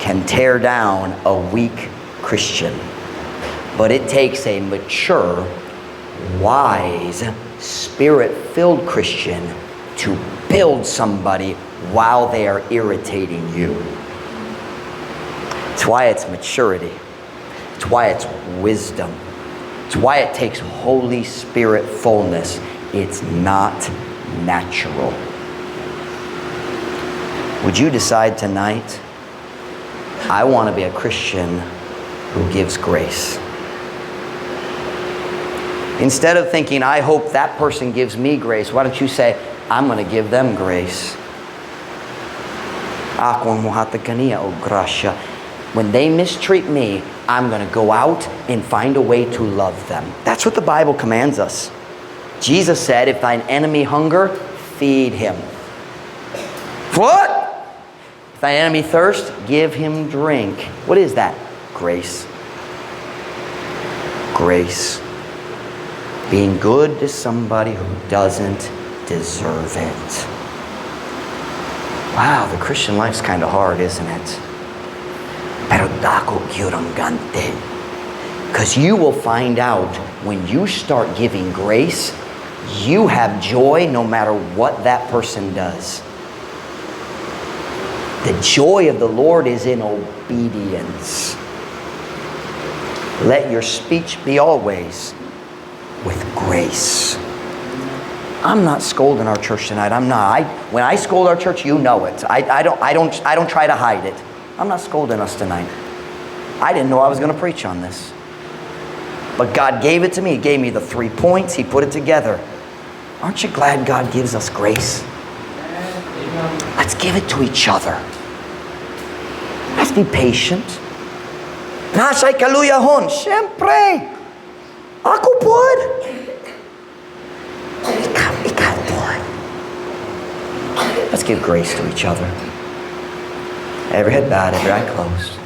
can tear down a weak Christian, but it takes a mature, wise, spirit-filled Christian to build somebody while they are irritating you. It's why it's maturity. It's why it's wisdom. It's why it takes Holy Spirit fullness. It's not natural. Would you decide tonight, I want to be a Christian who gives grace? Instead of thinking, I hope that person gives me grace, why don't you say, I'm going to give them grace. Ako ang muhatag kaniya og grasya. When they mistreat me, I'm going to go out and find a way to love them. That's what the Bible commands us. Jesus said, if thine enemy hunger, feed him. What? If thine enemy thirst, give him drink. What is that? Grace. Grace. Being good to somebody who doesn't deserve it. Wow, the Christian life's kind of hard, isn't it? Pero dako gyud ang ganti. Because you will find out when you start giving grace, you have joy no matter what that person does. The joy of the Lord is in obedience. Let your speech be always with grace. I'm not scolding our church tonight. I'm not. When I scold our church, you know it. I don't try to hide it. I'm not scolding us tonight. I didn't know I was going to preach on this. But God gave it to me. He gave me the 3 points. He put it together. Aren't you glad God gives us grace? Let's give it to each other. Let's be patient. Nasa'y kaluyahon. Siyempre. Ako pod. Ikaw pod. Let's give grace to each other. Every head bowed, every eye closed.